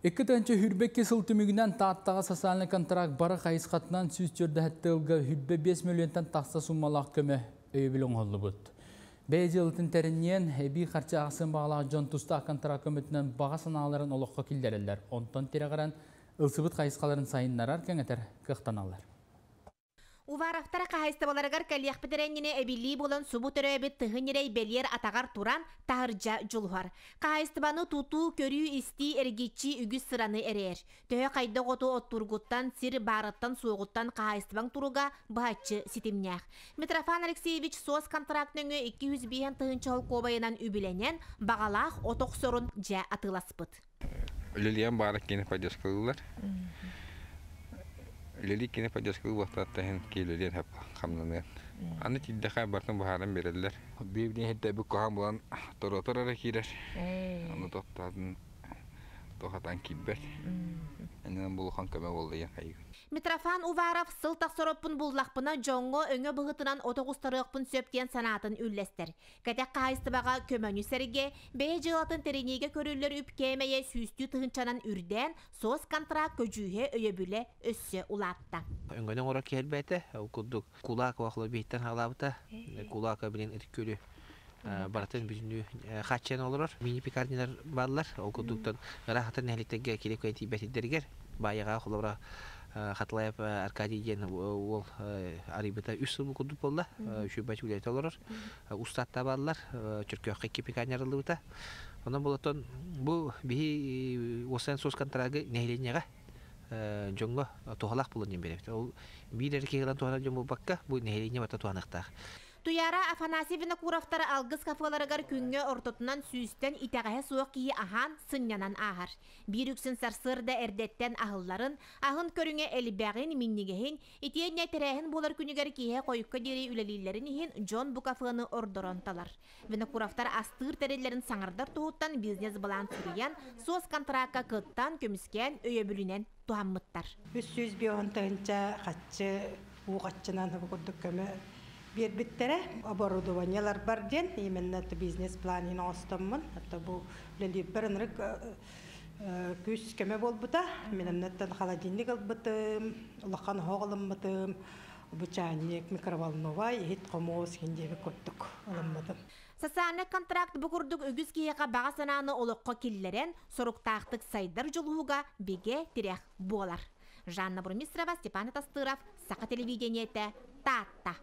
2022 сыл түмүгүнэн Тааттаҕа социальнай контракт бары хайысхатынан 147 ыалга 25 мөлүйүөнтэн тахса суумалаах көмө өйөбүл оҥоһуллубут. Бэйэ дьыалатын тэриниэн, эбии харчы аахсыан баҕалаах дьон тустаах контракт көмөтүнэн баҕа санааларын олоххо киллэрэллэр. Онтон тирэҕирэн ылсыбыт хайысхаларын сайыннарар, кэҥэтэр кыахтаналлар. Уваровтар хаһаайыстыбаларыгар кэлиэхпит эрэ иннинэ эбиллии буолан субу төрөөбүт тыһы ньирэй бэлиэр атаҕар туран таһырдьа дьулуһар. Хаһаайыстыбаны тутуу, көрүү-истии, эргиччи үгүс сыраны эрэйэр. Төһө хайдах оту оттуургуттан, сир баарыттан-суоҕуттан хаһаайыстыбаҥ туруга быһаччы ситимнээх. Митрофан Алексеевич суос контракт нөҥүө 205 тыһыынча холкуобайынан үбүлэнэн, баҕалаах от охсорун дьэ атыыласпыт. Үлэлиэн баара киинэ поддержкалыыллар. Үлэлии киинэ поддержкалыы буолтааттан киилэлиэн хөп хамнаныан. Аны тиийдэхэ барытын быһааран биэрэллэр. Биир иһирдэ куһаҕан буолан торотор эрэ киирэр. Аны тохтоотун туохатан киирбэт. Иннинэн булухан көмө буолла диэн хайыгын. Митрофан Уваров сыл тахсар оппун буллахпына дьоҥҥо өҥө быһыытынан от оҕустарыахпын сөп диэн санаатын үллэстэр. Кэтэх хаһаайыстыбаҕа көмөнү сэргэ, бэйэ дьыалатын тэриниигэ көрүллэр үп кээмэйэ сүүстүү тыһыынчанан үрдээн, суос контракт көдьүүһэ өйөбүлэ өссө улаатта. Өҥөнү оҥорор киһи элбээтэ. Ол курдук Кулакова биһиттэн хаалаабыта. Кулакова билин ытык күөлү барытын бүтүннүү хааччыйан олорор. Мини-пекарнялар бааллар. Ол курдуктан ыраахтан нэһиликтэргэ килиэп кэлэн тиийбэтидэригэр баайаҕа холобура Хатылаев Аркадий диэн уол арыйбыта үс сыл курдук буолла. Үчүгэй үлэтэ олорор. Устаатта бааллар. Чөркөөххө икки пекарня арыллыбыта. Онон болотон бу биһи уосайан суос контрагы нэһилиэнньэҕэ дьоҥҥо туһалаах буолан диэн биэрэбит. Ол биир эрэ киһи ылан туһанар дьон буолбакка, бу нэһилиэнньэ барыта туһаныахтаах. Туяра Афанасий Винокуровтар Алгыс кафеларыгар күҥҥэ ортотунан сүүстэн итэҕэһэ суох киһи аһаан, сынньанан ааһар. Биир үксүн сарсыарда эрдэттэн аһылларын, аһын көрүҥэ элбэҕин, минньигэһин, итиэннэ тэрээһин буолар күнүгэр киэһэ хойукка диэри үлэлииллэрин иһин дьон бу кафены ордорон талар. Винокуровтар астыыр тэриллэрин саҥардар туһуттан бизнес-былаан суруйан, суос контракка кыттан, көмүскээн, өйөбүлүнэн туһаммыттар. 305 тыһыынча хаччы уу хаччынан курдук көмө биэрбиттэрэ. Оборудованиелар бар диэн, именно бизнес-планын оҥостоммун. Это бу үлэлиирбэр ынырык күүс көмө буолбута. Мин оннуттан холодильник ылбытым, улахан оһох ылыммытым, бу чайник, микроволновай, иһит хомуос диэби курдук ылыммытым. Социальный контракт бу курдук үгүс киһиэхэ баҕа санааны олоххо киллэрэн, соруктаахтык сайдар дьулуһууга бигэ тирэх буолар. Жанна Бурмистрова, Степан Тастыров, Саха телевидениетэ, Таатта.